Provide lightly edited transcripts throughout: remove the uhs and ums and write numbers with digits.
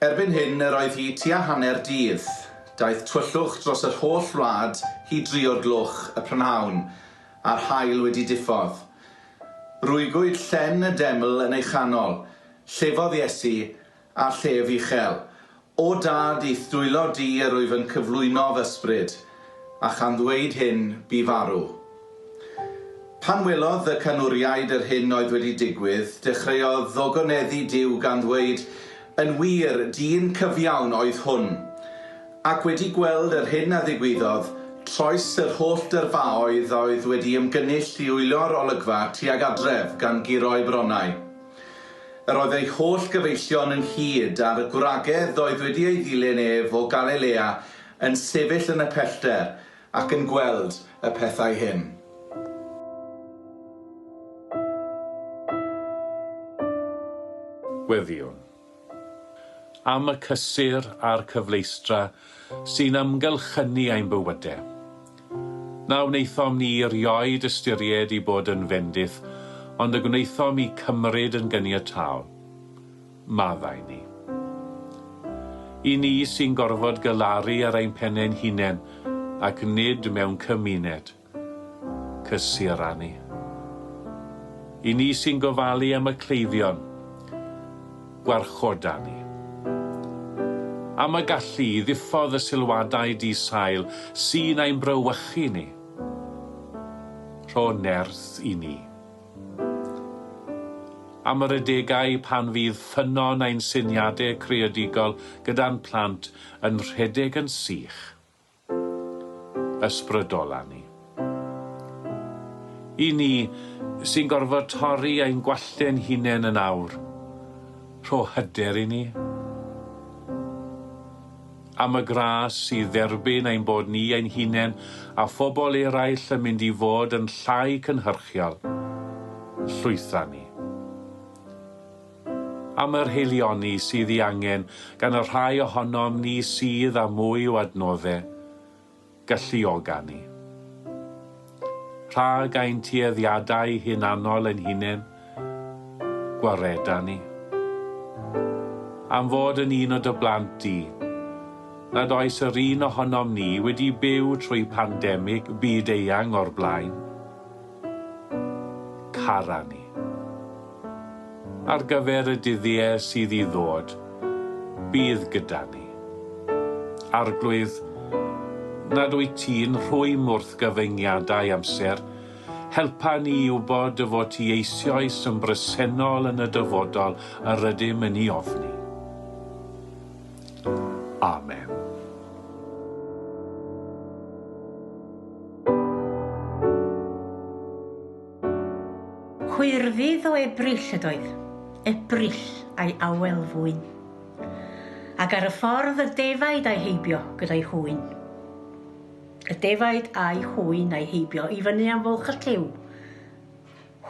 Erbyn hyn yr oedd hi tua hanner dydd. Daeth twyllwch dros yr holl wlad hyd dri o'r gloch y prynhawn, a'r haul wedi diffodd. Rwygwyd llen y deml yn ei chanol, llefodd Iesu, a llef uchel, O Dad, i'th dwylo di yr wyf yn cyflwyno fy ysbryd, a chan ddweud hyn, bu farw. Pan welodd y canwriaid yr hyn oedd wedi digwydd, dechreuodd ddogoneddu Duw gan ddweud, Yn wir, dyn cyfiawn oedd hwn. Ac wedi gweld yr hyn a ddigwyddodd, troes yr holl dyrfaoedd a oedd wedi ymgynnull i wylio'r olygfa tuag adref gan guro'u bronnau. Yr oedd ei holl gyfeillion ynghyd â'r gwragedd oedd wedi ei ddilyn ef o Galilea yn sefyll yn y pellter ac yn gweld y pethau hyn. Gweddïwn. Am y cysur a'r cyfleustra sy'n amgylchynu ein bywyde. Na wnaethom ni erioed ystyried i bod yn fendith, ond y gwnaethom i cymryd yn gyniataol. Maddau ni. I ni sy'n gorfod galaru ar ein penne'n hunen ac nid mewn cymuned. Cysura ni. I ni sy'n gofalu am y cleifion, gwarchoda ni. Am y gallu i ddiffodd y sylwadau di-sail sy'n ein brawychu ni. Rho nerth i ni. Am yr adegau pan fydd ffynnon ein syniadau creadigol gyda'n plant yn rhedeg yn sych. Ysbrydola ni. I ni, sy'n gorfod torri ein gwallte'n hunain yn awr, rho hyder i ni. Am y gras i dderbyn ein bod ni ein hunain a phobl eraill yn mynd i fod yn llai cynhyrchiol, llwytha ni. Am yr haelioni sydd 'i angen gan y rhai ohonom ni sydd â mwy o adnodde, galluoga ni. Rhag ein tueddiadau hunanol ein hunain, gwareda ni. Am fod yn un o dy blant di, nad oes yr un ohonom ni wedi byw trwy pandemig byd-eang o'r blaen. Cara ni. Ar gyfer y dyddie sydd i ddod, bydd gyda ni. Arglwydd, nad wyt ti'n rhwym wrth gyfyngiadau amser, helpa ni i wybod dy fod ti eisioes yn bresennol yn y dyfodol yr ydym yn 'i ofni. Amen. Hwyrddydd o Ebrill ydoedd, Ebrill a'i awel fwyn. Ac ar y ffordd y defaid a'i heibio gyda'i hŵyn. Y defaid a'i hŵyn a'i heibio i fyny am Fwlch y Lliw.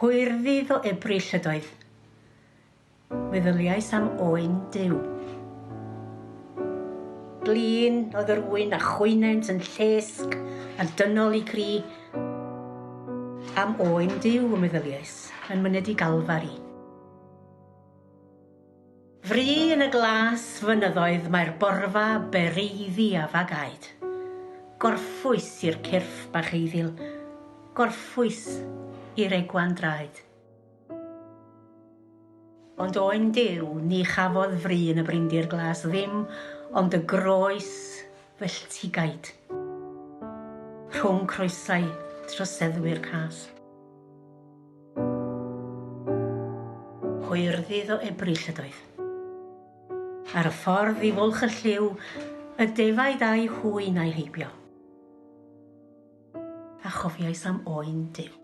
Hwyrddydd o Ebrill ydoedd, Meddyliais am oen Duw. Blin oedd yr ŵyn a chwynent yn llesg a dynol i gri. Am oen Duw y meddyliais, yn myned i Galfari. Fry yn y glas fynyddoedd mae'r borfa bereiddi a fagaid. Gorffwys i'r cyrff bach eiddil, gorffwys i'r egwan draed. Ond oen Duw, ni chafodd fri yn y brindir glas ddim ond y groes felltigaid rhwng croesau troseddwyr cas. Hwyrddydd o Ebrill ydoedd. Ar y ffordd i Fwlch y Lliw, y defaid a'i hŵyn a'i heibio. A chofiais am oen Duw.